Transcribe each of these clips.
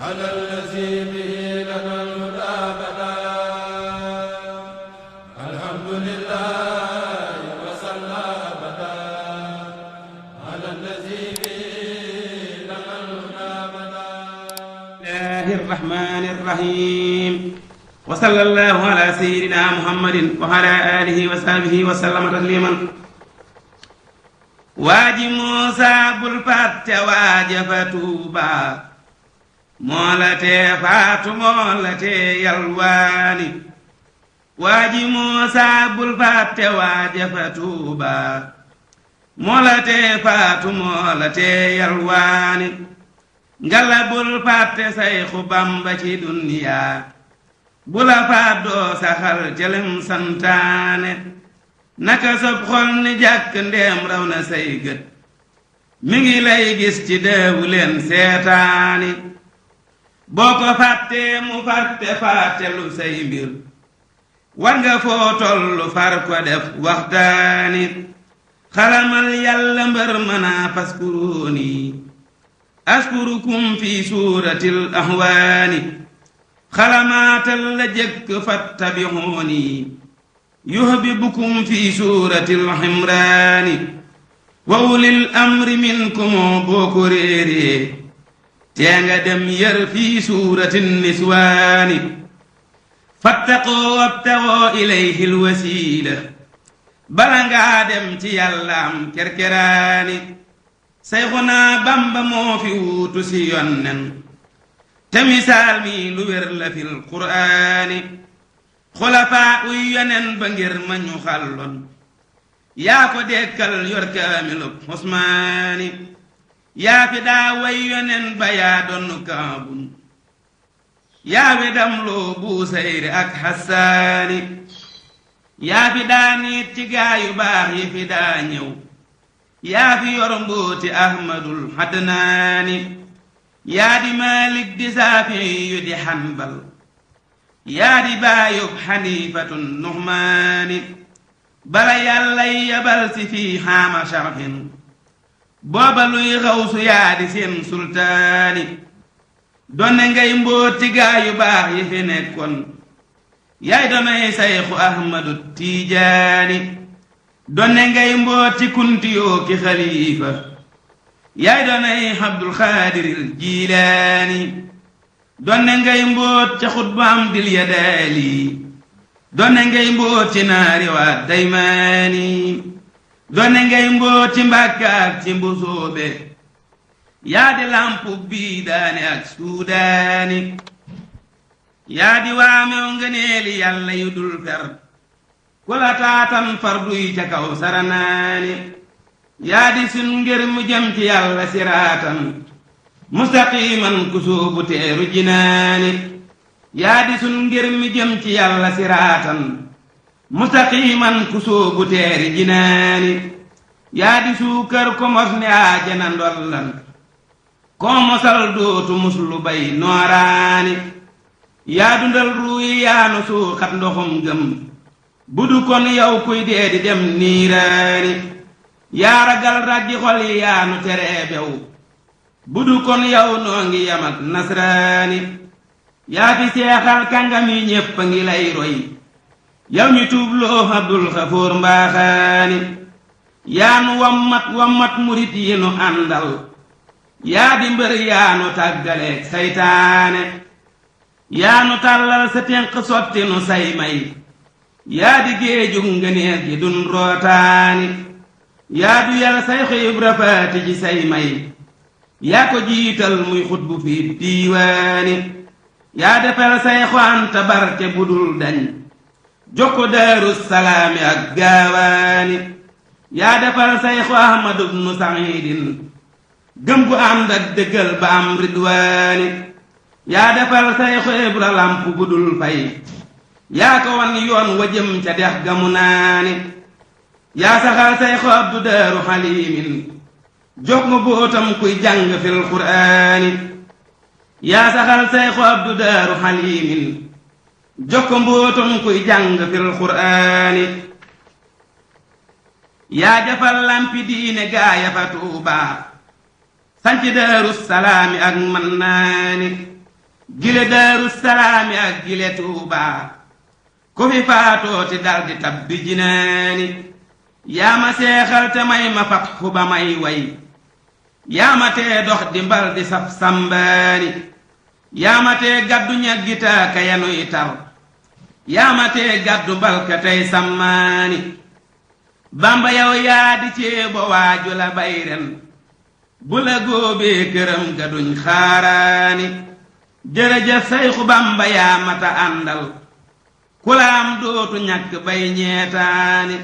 على الذي به لنا الهدى بدا الحمد لله وصلى بدا على الذي به لنا الهدى بدا. الله الرحمن الرحيم وصلى الله على سيدنا محمد وعلى آله وصحبه وسلم تسليما. waaji Muusa bul fàtte waaja fa Tuuba moo la tee faatu moo la tee yalwaani. waaji Muusa bul fàtte waaja fa Tuuba moo la tee faatu moo la tee yalwaani. ngala bul fàtte Sayxu Bamba ci duniyaa bu la fàddoo saxal jëlem santaane. naka sob xol ni jàkk ndeem raw na say gët mi ngi lay gis ci deewu leen seetaani. boo ko fàttee mu fàtte lu say mbir war nga foo tollu far ko def waxtaani. xalamal yàlla mbër mënaa faskuruuni askurukum fi suuratil ahwaani. xalamaatal la jëkk fattabixuuni yuhbibkum fi suuratil Imraani. wa ulil amri minkum boo ko réeree tee nga dem yër fi suuratin Niswaani. fattaqoo wabtagoo ilayhil wasiila bala ngaa dem ci yàlla am kerkeraani. Sayxunaa Bamba moo fi wuutu si yonnen te misaal mi lu wér la fil Qur'aani. xulafaa uy yonen ba ngir ma ñu xàlloon yaa ko dekkal yor kaamilub Usmaani. yaa fi daa way yonen ba yaa donnu Kaabun yaa fi dam loo Busayri ak Hassaani. yaa fi daa niit ci gaayu baax yi fi daa ñëw yaa fi yor mbooti Ahmadul Hadnaani. yaa di Maalik di Saafi'i yu di Hanbal yaa di baayub Xaniifatun Nuhmaani. bala yàllay yabal si fii xaama sharxin booba luy xawsu yaa di seen sultaani. donne ngay mbooti gaayu baax yi fi nekkoon yaay donay Sayxu Ahmadu Tiijaani. donne ngay mbooti kuntiyoo ki xalifa yaay donay Abdul Xaadiril Jiilaani. donne ngay mboot ca xutba am dil ya daali donne ngay mboot ci naari waa daymaani. donne ngay mboot ci Mbàkke ak ci Mbusoobe yaa di lampu bii daane ak Suudaani. yaa di waamew ngëneeli yàlla yu dul fer ku la taatan farduy ca kaw saranaani. yaa di sun ngir mu jëm ci yàlla siraatan mustaqiman ku soobu teeru jinaani. yaa di sun ngir mi jëm ci yàlla siraatan mustaqiman ku soobu teeri jinaani. yaa di suukar ko mos ne aajana ndollan koo mosal dootu muslu bay nooraani. yaa dundal ruuyi yaanu suuxat ndoxum gëm budu kon yow kuy dee di dem niiraani. yaa ragal raggi xol yi yaanu teree bew budu kon yow noo ngi yam ak nasraani. yaa fi seexal kàngam yi ñépp a ngi lay roy yow ñu tuubloo Abdul Xafoor Mbaaxaani. yaa nu wammat murit yi nu àndal yaa di mbër yaa nu tàggaleeg saytaane. yaa nu tàllal sa tenq sotti nu say may yaa di géejug ngëneel gi dun rootaani. yaa du yal Sayxu Ibra Faati ci say may yaa ko jiital muy xutbu fi diiwaani. yaa defal Sayxu Anta barke budul dañ jokko Daaru Salaami ak Gaawaani. yaa defal Sayxu Ahmadu bnu Saxiidin gëm gu ànd ak dëggal ba am ridwaani. yaa defal Sayxu Ibra lamp budul fay yaa ko wan yoon wa jëm ca dex gamu naani. yaa saxal Sayxu Abdu Daaru Xaliimin jox nga bootam kuy jàng fil Qur'aani. yaa saxal Sayxu Abdu Daaru Xaliimin jox ko mbootam kuy jàng fil Qur'aani. yaa jafal lampi diine gaaya fa Tuubaa sanci Daaru Salaami ak Mannaani. gile Daaru Salaami ak gile Tuubaa ku fi faatooti daldi tabbi jinaani yaa ma seexal te may ma fatxu ba may way yaa ma tee dox di mbal di saf sambaani yaa ma tee gàddu ñaggitaaka yanuy tar yaa ma tee gàddu mbalka tey sammaani Bamba yow yaa di ceebo waaju la bay ren bu la góobee këram ga duñ xaaraani jërëjëf Sayxu Bamba yaa mata àndal ku la am dootu ñàkk bay ñeetaani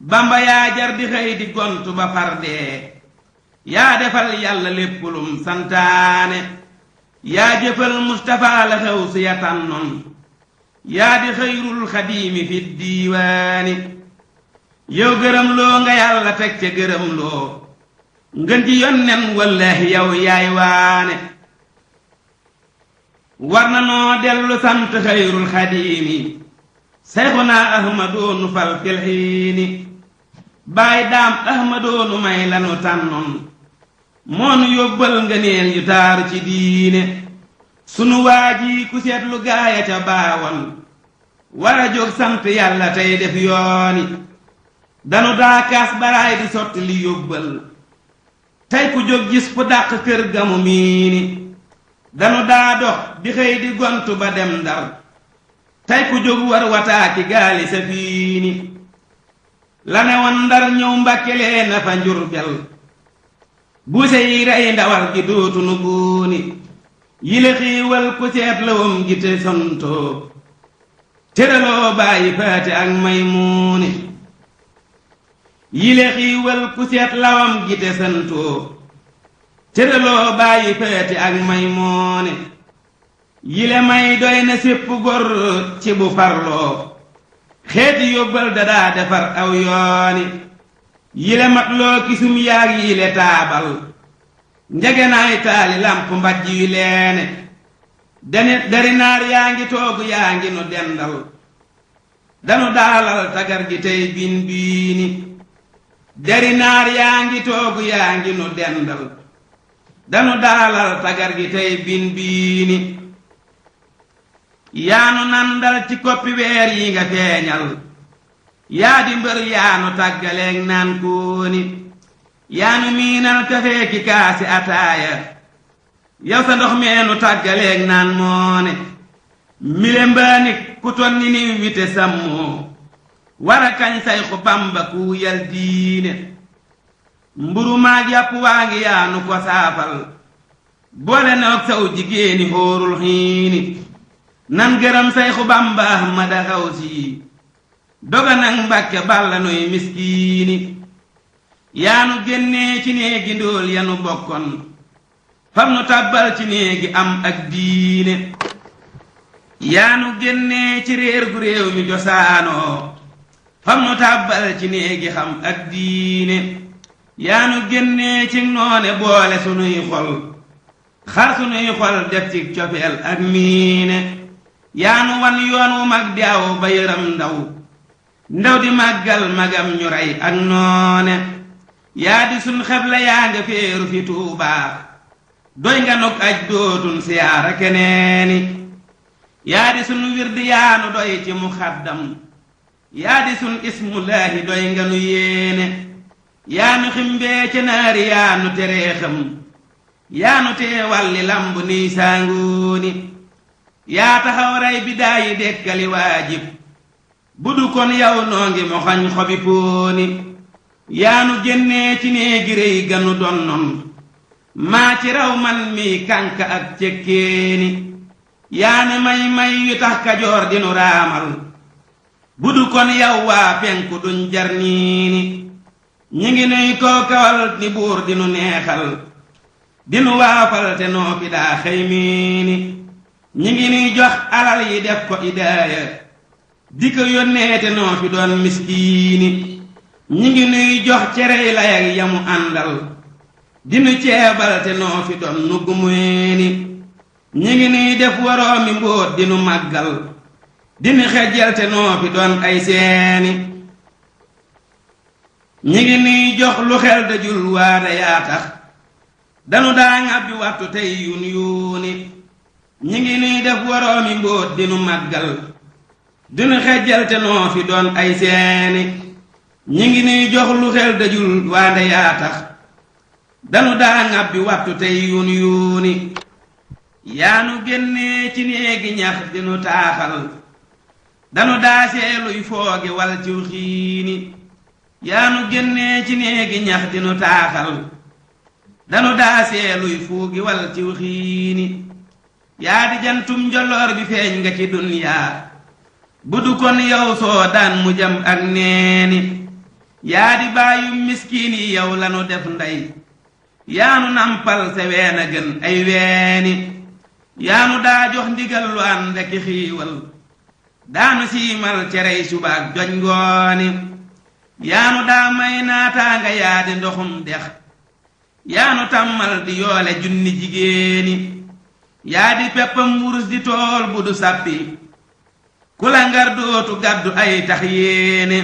Bamba yaa jar di xëy di gontu ba far dee yaa defal yàlla léppulum santaane yaa jëfal Mustapha la xew si ya tànnoon yaa di xëyrul xadiimi fi diiwaani yow gërëm loo nga yàlla teg ca gërëm loo ngën ji yonnen wallahi yow yaay waane war na noo dellu sant xayrul xadiimi Sayxuna Ahmadoonu fal fil xiini baay daam Ahmadoonu may lanu tànnoon moonu yóbbal ngëneel yu taaru ci diine sunu waaji ku seetlu gaaya ca baawoon war a jóg sant yàlla tey def yooni danu daa kaas baraay di sotti li yóbbal tey ku jóg gis fu dàq kër gamu miini danu daa dox di xëy di gontu ba dem Ndar tey ku jóg war wataaki gaali safiini la ne woon Ndar ñëw Mbàkke na fa Njurbel buuse yi rey ndawal gi dootu nu buuni yile xiiwal ku seet lawam gi te sontoo tëraloo bàyyi faate ak Maymuuni yile xiiwal ku seet lawam gi te sontoo tëraloo bàyyi faate ak Maymuuni yile may doy na sépp gor ci bu farloo xeeti yóbbal dadaa defar aw yooni yile mat loo kisum yaag yile taabal njegenaay taali lamp mbajj yu leene dari naar yaa ngi toogu yaa ngi nu dendal danu daalal tagar gi tey bin biini dari naar yaa ngi toogu yaa ngi nu dendal danu daalal tagar gi tey bin biini yaanu nandal ci koppi weer yi nga feeñal yaa di mbër yaanu tàggaleeg naan kooni yaanu miinal kafee ki kaasi ataaya yow sa ndox meenu tàggaleeg naan moone mile mbaani ku ton ni wite sammoo wara kañ Sayxu Bamba ku yal diine mburu maag yàpp waa ngi yaanu ko saafal boole noog saw jigéeni hóorul xiini nan gërëm Sayxu Bamba Ahmada Xawsi doga nag Mbàkke balla nuy miskiini yaanu génnee ci néegi ndóol yanu bokkoon fam nu tàbbal ci néegi am ak diine yaanu génnee ci réer gu réew mi josaanoo fam nu tàbbal ci néegi xam ak diine yaanu génnee ci noone boole sunuy xol xar sunuy xol def ci cofeel ak miine yaanu wan yoon wu mag di aw ba yëram ndaw di màggal magam ñu rey ak noone yaa di sun xebla yaa nga féeru fi Tuubaa doy nga nok aj dootun siyaara keneeni yaa di sun wirdi yaanu doy ci muxaddam yaa di sun ismulaahi doy nga nu yéene yaanu ximbee ci naari yaanu tereexam yaanu tee walli lambu niy saangooni yaa taxaw rey bidaayi dekkali waajib budu kon yow noo ngi moxañ xobi pooni yaanu génnee ci néegi réy ganu donnoon maa ci raw man mi kànka ak cekkeeni yaane may yu tax Kajoor dinu raamal budu kon yow waa penku duñ jar niini ñi ngi nuy koo kawal ni buur dinu neexal dinu waafal te noo fi daa xëy miini ñi ngi nuy jox alal yi def ko idaaya di ko yónnee te noo fi doon miskiini ñi ngi nuy jox cerey layak yamu àndal dinu ceebal te noo fi doon nugg mueni ñi ngi nuy def waroomi mbóot dinu màggal dinu xejjal te noo fi doon ay seeni ñi ngi nuy jox lu xel dajul waada yaa tax danu daa ŋàbbi wattu tey yun yuuni ñi ngi nuy def woroomi mbóot dinu màggal dinu xejjal te noo fi doon ay seeni ñi ngi nuy jox lu xel dajul waande yaa tax danu daa ŋàbbi wattu tey yuun yuuni yaanu génnee ci néegi ñax dinu taaxal danu daa seeluy foogi wal ciw xiini yaanu génnee ci néegi ñax dinu taaxal danu daa seeluy fuugi wal ciw xiini yaa di jantum njoloor bi feeñ nga ci dunyaa budu kon yow soo daan mu jam ak neeni yaa di bàyyu miskiin yi yow lanu def ndey yaanu nampal sa weena gën ay weeni yaanu daa jox ndigal lu ànd ak xiiwal daanu siimal cerey subaak joñ ngooni yaanu daa may naataanga yaa di ndoxum dex yaanu tàmmal di yoole junni jigéeni yaa di peppam wurus di tool bu du sàppi ku la ngar dootu gàddu ay tax yéene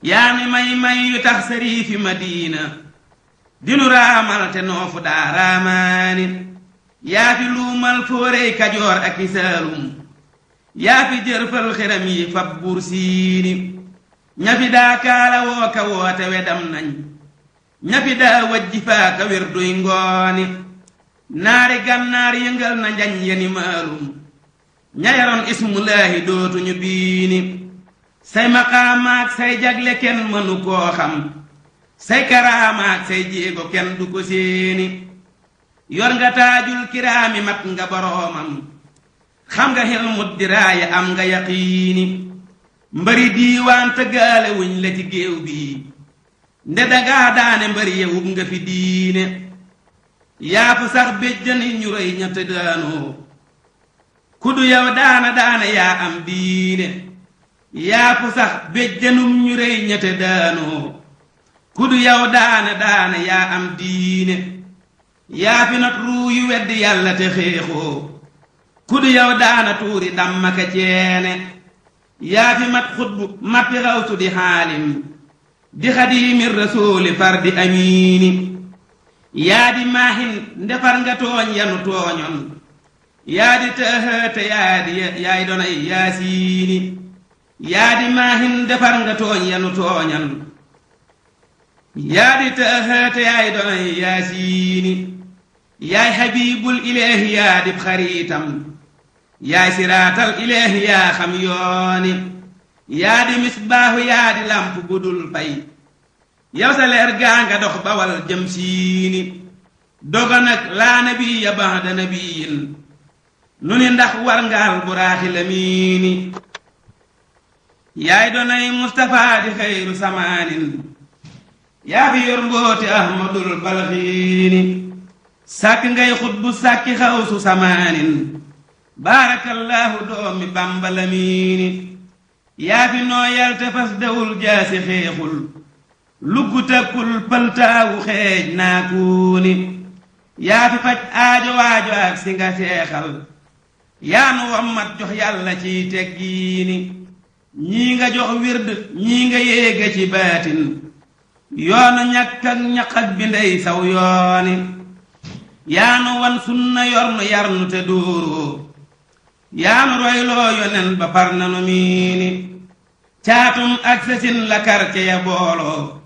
yaani may yu tax sariifi Madina dinu raamal te noofu daa raamaani yaa fi luumal fóorey Kajoor ak i Saalum yaa fi jërfal xiram yi fab buur siini ña fi daa kaala woo ka woote wedam nañ ña fi daa wajji faa ka wér duy ngooni naari gànnaar yëngal na njañ yeni maalum ña yaroon ismulaahi dootuñu biini say maqaamaak say jagle kenn mënu koo xam say karaamaak say jéego kenn du ko séeni yor nga taajul kiraami mat nga boroomam xam nga xilmut diraaya am nga yaqiini mbëri diiwaan tëggaale wuñ la ci géew bii nde dangaa daane mbëri yewub nga fi diine yaa fu sax béjjani ñu rëy ña te daanoo kudu yow daana yaa am diine yaa fu sax béjjanum ñu rëy ña te daanoo kudu yow daana yaa am diine yaa fi not ruu yu weddi yàlla te xeexoo kudu yow daana tuuri dammaka ceene yaa fi mat xutbu mappi xawsu di xaalim di xadiimi rasuuli far di amiini yaa di maahin ndefar nga tooñ yanu tooñoon yaa di tëhëte yaay donay yaasiini yaa di maahin ndefar nga tooñ yanu tooñan yaa di tëhëte yaay donay yaasiini yaay xabiibul ilaahi yaa di xariitam yaay siraatal ilaahi yaa xam yooni yaa di misbaahu yaa di lamp budul fay yow sa leer gaa nga dox bawal jëm siini doga nag laa nabiya ba'da nabiyin nu ni ndax war ngaal buraaxi lamiini yaay donay Mustapha di xayru samaanin yaa fi yor mbooti ahmadul balxiini sàkk ngay xutbu sàkki xawsu samaanin baarakallaahu doomi Bamba lamiini yaa fi nooyal te fas dawul jaasi xeexul luggu tëkkul pëltaawu xeej naakuuni yaa fi faj aajo waajo ak si nga seexal yaa nu wammat jox yàlla ciy teggiini ñii nga jox wird ñii nga yéege ci baatin yoonu ñàkk ak ñaq ak bi ndey saw yooni yaa nu wan sunna yornu yarnu te dóoroo yaa nu royloo yonen ba far nanu miini caatum ak sasin la karce ya booloo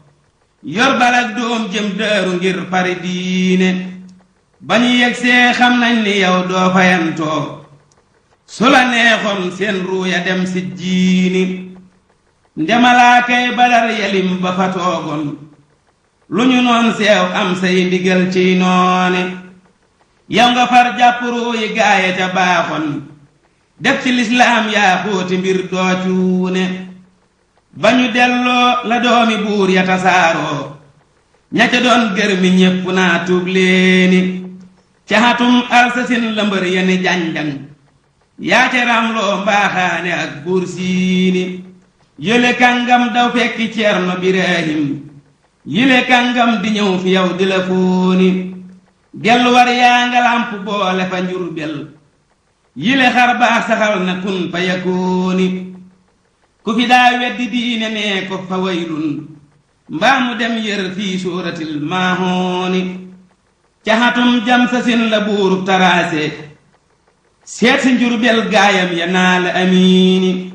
yor balak doom jëm dëru ngir pari diine ba ñu yegsee xam nañ ni yow doo fayantoo su la neexoon seen ruuya dem si jiini ndemalaakay badar yalim ba fa toogoon lu ñu noon seew am say ndigal ciy noone yow nga far jàpp ruuyi gaaye ca baaxoon def ci lislaam yaa xóoti mbir doo cuune ba ñu delloo la doomi buur ya tasaaroo ña ca doon gërmi ñépp naa tuub leeni ca xatum alsasin la mbër yeni janjang yaa ca ramloo mbaaxaane ak buur siini yële kàngam daw fekki Ceerno Birahim yële kàngam di ñëw fi yow di la fóoni gellu war yaa nga lamp boole fa Njurbel yile xar baax saxal na kun fa yakooni ku fi daa weddi diine nee ko fa waylun mbaa mu dem yër fii suuratil maahooni caxatum jam sasin la buurub taraase seet si Njurbel gaayam ya naa la amiini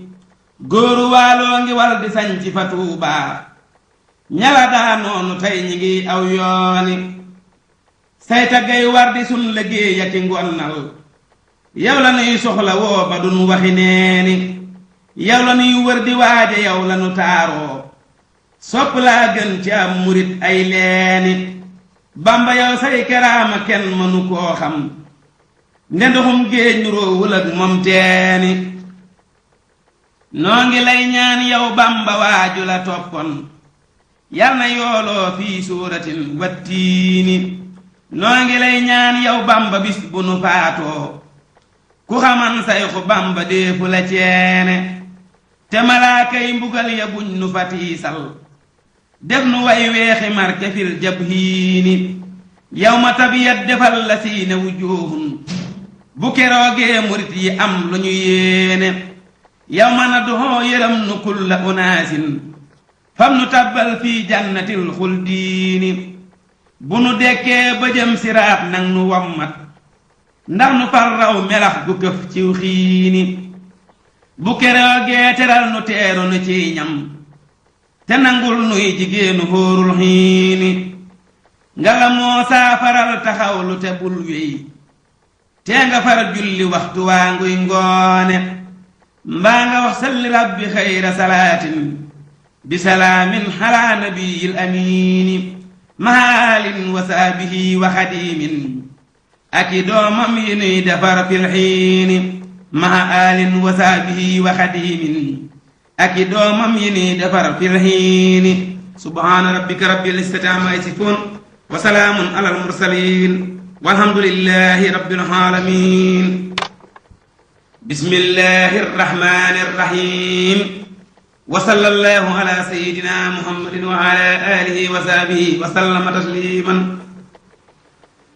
góoru waaloo ngi wal di sañ ci fa Tuubaa ñala daa noonu tey ñi ngi aw yooni say taggay war di sun liggéey ya ki ngonnal yow la nuy soxla woo ba dun waxi neeni yow la nuy wër di waaja yow la nu taaroo sopp laa gën ci am murit ay leeni Bamba yow say keraama kenn mënu koo xam nde ndoxum géej nuroowul ak moom teeni noo ngi lay ñaan yow Bamba waaju la toppoon yal na yooloo fii suuratin wattiini noo ngi lay ñaan yow Bamba bis bu nu faatoo ku xaman sayxu Bamba déefu la ceene te malaakay mbugal ya buñ nu fatiisal def nu way weexi marke fil jabhiini yow ma tabiyat defal la siine wujuhun bu keroogee murit yi am lu ñu yéene yow ma na doxoo yëram nu kulla unaasin fam nu tabbal fii jannatil xuldiini bu nu dekkee ba jëm siraat nang nu wammat ndax nu far raw melax gu këf ciw xiini bu keroogee teral nu teeru nu ciy ñam te nangul nuy jigéenu hóorul xiini nga la moo saafaral taxaw lu te bul wey te nga far julli waxtu waa nguy ngoone mbaa nga wax salli rabbi xayra salaatin bi salaamin xalaa nabiyil amiini mahaalin wa saabihi wa xadiimin aki doomam yi nuy defar fil xiini mahaalin wa saabihi wa xadiimin aki doomam yi nuy defar fil xiini subhaana rabbika rabbil izzati ammaa yasifuun wa salaamun alal mursaliin walhamdulillahi rabbil aalamiin bismillahi rrahmaani rrahiim wa sallallahu ala sayyidina muhammadin wa ala alihi wa sahbihi wa sallama tasliman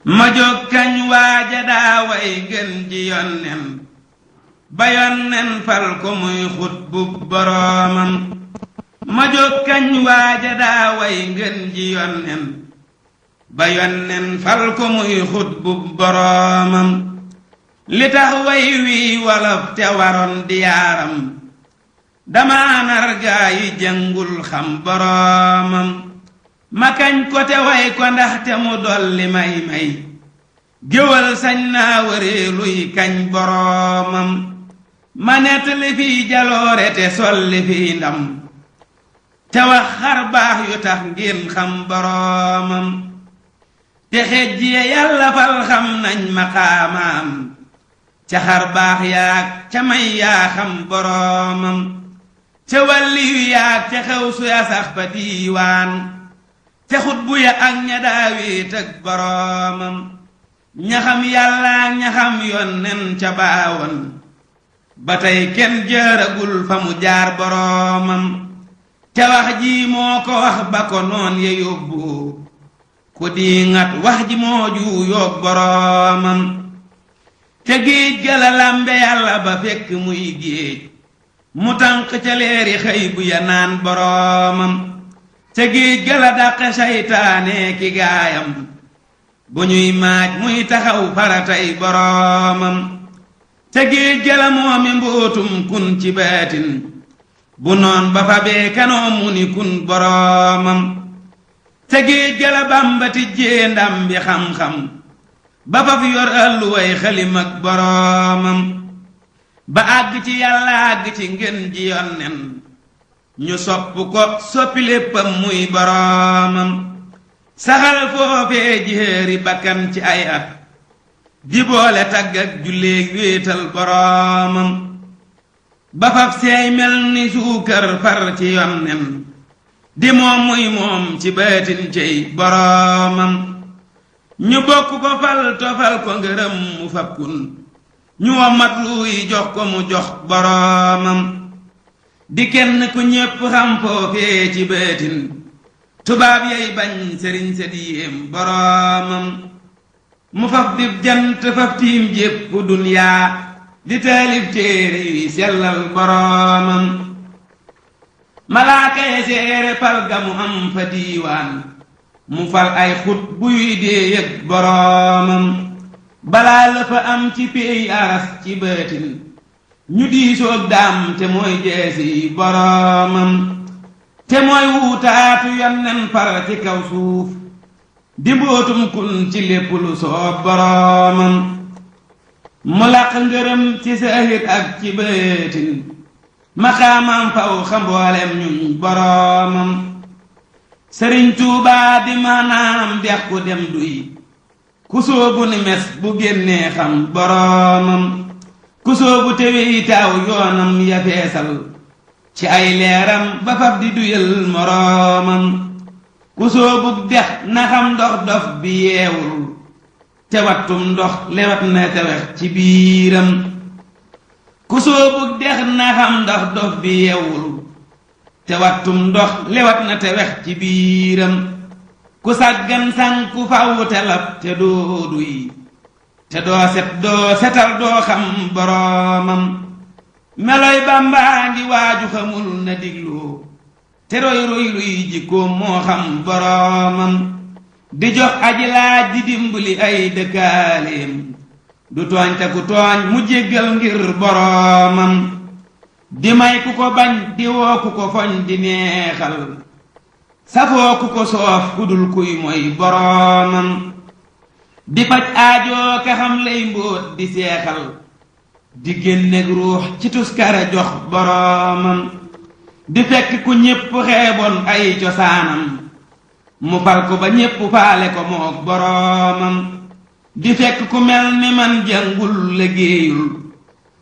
ma jóg kañ waaja daa way gën ji yonnen ba yonnen fal ko muy xutbu boroomam ma jóg kañ waaja daa way gën ji yonnen ba yonnen fal ko muy xutbu boroomam li tax way wi wolof te waroon di yaaram dama nargaa yi jàngul xam boroomam ma kañ ko te way ko ndaxte mu dolli may géwal sañ naa wëreeluy kañ boroomam ma nettali fiy jaloore te solli fiy ndam te wax xar baax yu tax ngeen xam boroomam te xejjiye yàlla fal xam nañ maqaamaam ca xar baax yaag ca may yaa xam boroomam ca wàlliyu yaag ca xew su ya sax ba diiwaan ca xutbu ya ak ña daawéet ak boroomam ña xam yàlla ña xam yonnen ca baawoon ba tey kenn jaaragul fa mu jaar boroomam ca wax ji moo ko wax ba ko noon ya yóbbu ku diŋat wax ji moo ju yoog boroomam ca géej ga la lambe yàlla ba fekk muy géej mu tànq ca leeri xëy bu ya naan boroomam ca géej ga la dàqe saytaane ki gaayam bu ñuy maaj muy taxaw faratay boroomam ca géej ga la moomi mbootum kun ci baatin bu noon ba fa bee kanoo mu ni kun boroomam ca géej ga la Bamba tijjee ndam bi xam-xam ba fa fi yor alluway xalim ak boroomam ba àgg ci yàlla àgg ci ngën ji yonnen ñu sopp ko soppi léppam muy boroomam saxal foofee jihéeri bakkan ci ay at di boole tagg ak julleeg wéetal boroomam ba faf seey mel ni suukar far ci yonnen di moom muy moom ci baatin cey boroomam ñu bokk ko fal tofal ko ngërëm mu fab kun ñu womat luy jox ko mu jox boroomam di kenn ku ñépp xam foofee ci baatin tubaab yay bañ sëriñ sa di yéem boroomam mu faf dib jant faf tiim jépp dunyaa di taalif téere yuy sellal boroomam malaaka ya seere fal ga mu am fa diiwaan mu fal ay xut buy dee yëg boroomam balaa la fa am ci péey aras ci bëtin ñu diisoog daam te mooy jeesi boroomam te mooy wuutaatu yonnen far ci kaw suuf di mbootum kun ci lépp lu soob boroomam mu làq ngërëm ci saahir ak ci bëtin maqaamam faw xa mboolem ñun boroomam sëriñ Tuubaa di maanaam dex ku dem duy ku soobu ni mes bu génnee xam boroomam ku soobu te wey taaw yoonam ya feesal ci ay leeram ba fab di duyal moroomam ku soobu dex na xam ndox dof bi yeewul te wattum ndox lewat na te wex ci biiram ku soobu dex na xam ndox dof bi yeewul te wattum ndox lewat na te wex ci biiram ku sàggan sànku faw te lab te doo duy te doo set doo setal doo xam boroomam meloy Bàmbaa ngi waaju xamul na diglu te roy roy luy jikkoom moo xam boroomam di jox aji laaj di dimbali ay dëkkaaleem du tooñ te ku tooñ mu jéggal ngir boroomam di may ku ko bañ di woo ku ko foñ di neexal safoo ku ko soof ku dul kuy mooy boroomam di faj aajoo ka xam lay mbóot di seexal di génneg ruux ci tuskara jox boroomam di fekk ku ñépp xeeboon ay cosaanam mu fal ko ba ñépp faale ko mook boroomam di fekk ku mel ni man jàngul liggéeyul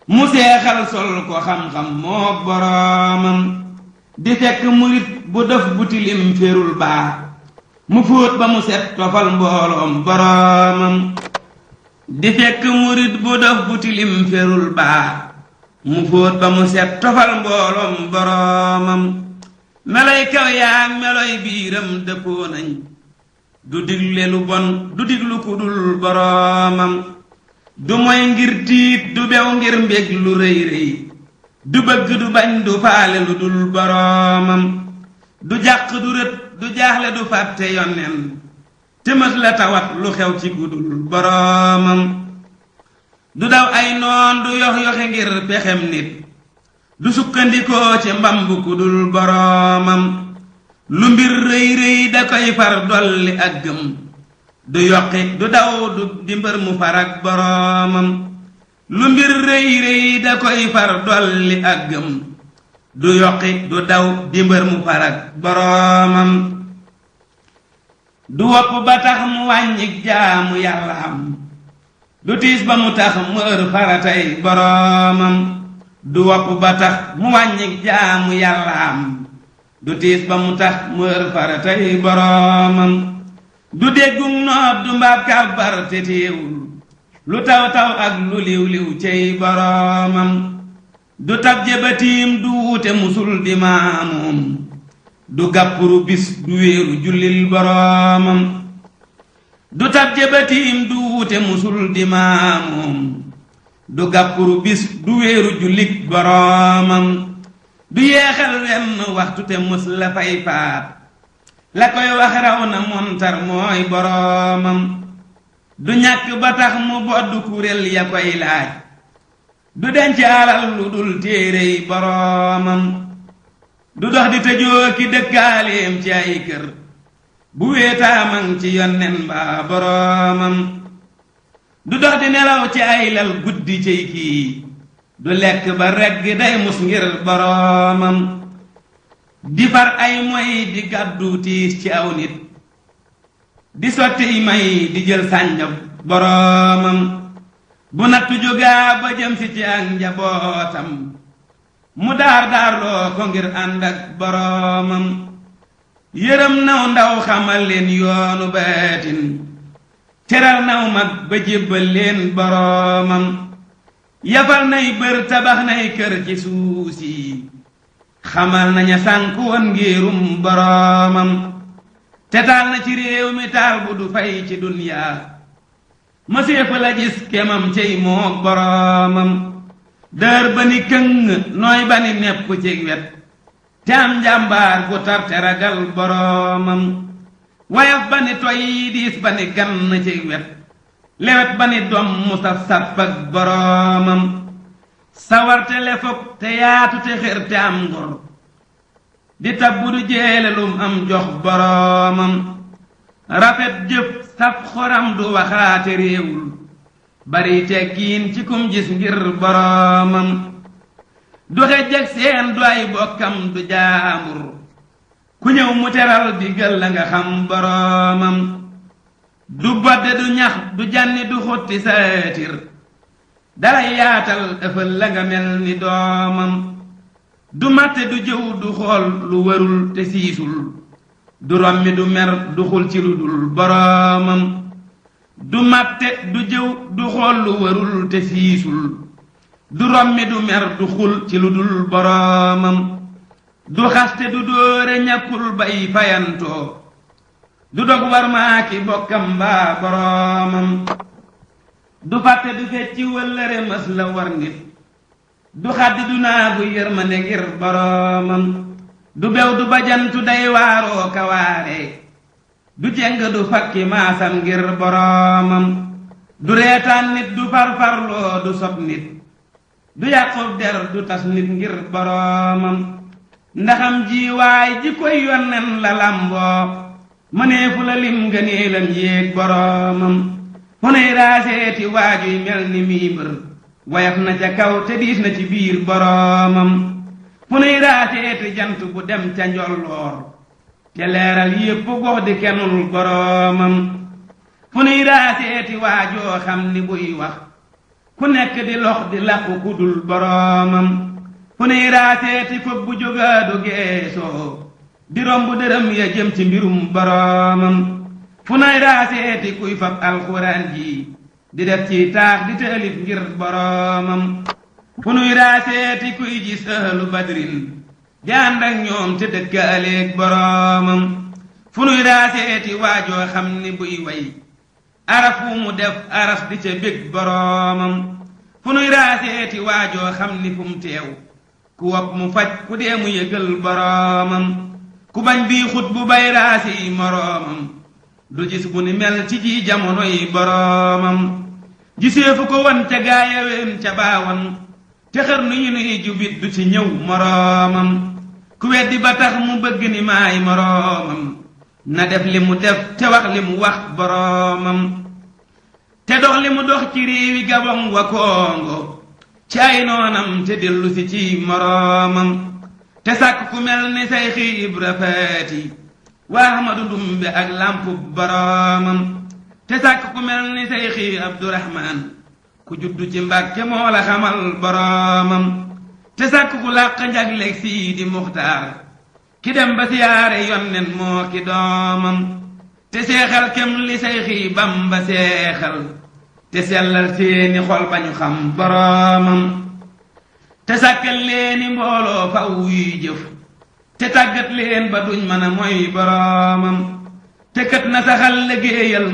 mu seexal sol ko xam-xam mook boroomam di fekk murit bu dof bu tilim ferul baa mu fóot ba mu set tofal mbooloom boroomam di fekk murit bu dof bu tilim ferul baa mu fóot ba mu set tofal mbooloom boroomam meloy kaw yaag meloy biiram dëppoo nañ du digle lu bon du diglu ku dul boroomam du moy ngir tiit du bew ngir mbég lu rëy rëy du bëgg du bañ du faale lu dul boroomam du jàq du rët du jaaxle du fàtte yonnen te mës la tawat lu xew ci ku dul boroomam du daw ay noon du yox yoxe ngir pexem nit du sukkandikoo ci mbamb ku dul boroomam lu mbir rëy rëy da koy far dolli ak gëm du yokki du daw du di mbër mu far ak boroomam lu mbir rëy rëy da koy far dolli ak gëm du yokki du daw di mbër mu far ak boroomam du wopp ba tax mu wàññik jaamu yàlla am du tiis ba mu tax mu ër faratay boroomam du wopp ba tax mu wàññik jaamu yàlla am du tiis ba mu tax mu ër faratay boroomam du déggum noot du mbaab kàbbar te teewul lu taw taw ak lu liw liw cey boroomam du tab jëbatiim du wuute musul di maamoom du gàppuru bis du wéeru jullil boroomam du tab jëbatiim du wuute musul di maamoom du gàppuru bis du wéeru jullik boroomam du yeexal wenn waxtu te mus la fay faat la koy wax raw na montar mooy boroomam du ñàkk ba tax mu bodd kuréel ya koy laaj du denc alal lu dul téerey boroomam du dox di tëjoo ki dëkkaaleem ci ay kër bu wéetaamang ci yonnen ba boroomam du dox di nelaw ci ay lal guddi cey kii du lekk ba regg day mus ngir boroomam di far ay moy di gàddu tiis ci aw nit di sotti may di jël sànjab boroomam bu nattu jógaa ba jëm si ci ak njabootam mu daar ko ngir ànd ak boroomam yërëm naw ndaw xamal leen yoonu baatin teral naw mag ba jébbal leen boroomam yafal nay bër tabax nay kër ci suuf si xamal naña sànku woon ngirum boroomam te taal na ci réew mi taal bu du fay ci dunyaa ma séefa la gis kemam cey mook boroomam dër ba ni këng nooy ba ni nepp ci wet te am njàmbaar gu tar te ragal boroomam wayaf ba ni toy diis ba ni gann ci wet lewet ba ni doom mu saf saf ak boroomam sawarte le fokk te yaatu te xër te am ngor di tabbu du jeele lum am jox boroomam rafet jëf saf xoram du waxaate réewul bari teggiin ci kum gis ngir boroomam du xejjeg seen du ay bokkam du jaambur ku ñëw mu teral digal la nga xam boroomam du bodde du ñax du janni du xutti saatir dalay yaatal ëfal la nga mel ni doomam du matte du jëw du xool lu warul te siisul du rommi du mer du xul ci lu dul boroomam du matte du jëw du xool lu warul te siisul du rommi du mer du xul ci lu dul boroomam du xaste du dóore ñàkkul bay fayantoo du dog war maaki bokkam mbaa boroomam du fàtte du fecci wëllëre mës la war nit du xaddi du naagu yërmande ngir boroomam du bew du bajantu day waaroo kawaare du jeng du fakki maasam ngir boroomam du reetaan nit du farfarloo du sob nit du yàqub der du tas nit ngir boroomam ndaxam jiwaay ji koy yonnen la lamboo mëneefu la lim ngëneelam yéeg boroomam fu nuy raaseeti waajuy mel ni mii mbër wayaf na ca kaw te diis na ci biir boroomam fu nuy raaseeti jant bu dem ca njolloor te leeral yépp gox di kennul boroomam fu nuy raaseeti waajoo xam ni buy wax ku nekk di lox di làqu ku dul boroomam fu nuy raaseeti foog bu jógaadu geesoo di romb dërëm ya jëm ci mbirum boroomam fu nuy raaseeti kuy fab alxuraan ji di def ci taax di taalif ngir boroomam fu nuy raaseeti kuy gis ahlu badrin di ànd ak ñoom te dëkkaaleeg boroomam fu nuy raaseeti waajoo xam ni buy way arafu mu def aras di ca bég boroomam fu nuy raaseeti waajoo xam ni fu mu teew ku wopp mu faj ku dee mu yëgal boroomam ku bañ bii xut bu bay raasi moroomam du gis bu ni mel ci ji jamonoy boroomam giseefu ko wan ca gaayaween ca baawan te xër nu ñu nuy jubit du ci ñëw moroomam ku weddi ba tax mu bëgg ni maay moroomam na def li mu def te wax li mu wax boroomam te dox li mu dox ci réewi Gabon wa Kongo ci ay noonam te dellu si ci moroomam te sàkk ku mel ni Sayxi Ibra Faati wa Ahmadu Ndumbe ak lampu boroomam te sàkk ku mel ni Sayxi Abdurahmaan ku juddu ci Mbàkke moo la xamal boroomam te sàkk ku làq njagleeg Siidi Muxtaar ki dem ba siyaare yonnen moo ki doomam te seexal kem li Sayxi Bamba seexal te sellal seeni xol ba ñu xam boroomam te sàkkal leeni mbooloo faw yuy jëf te tàggat leen ba duñ mën a mooy boroomam te kat na saxal liggéeyal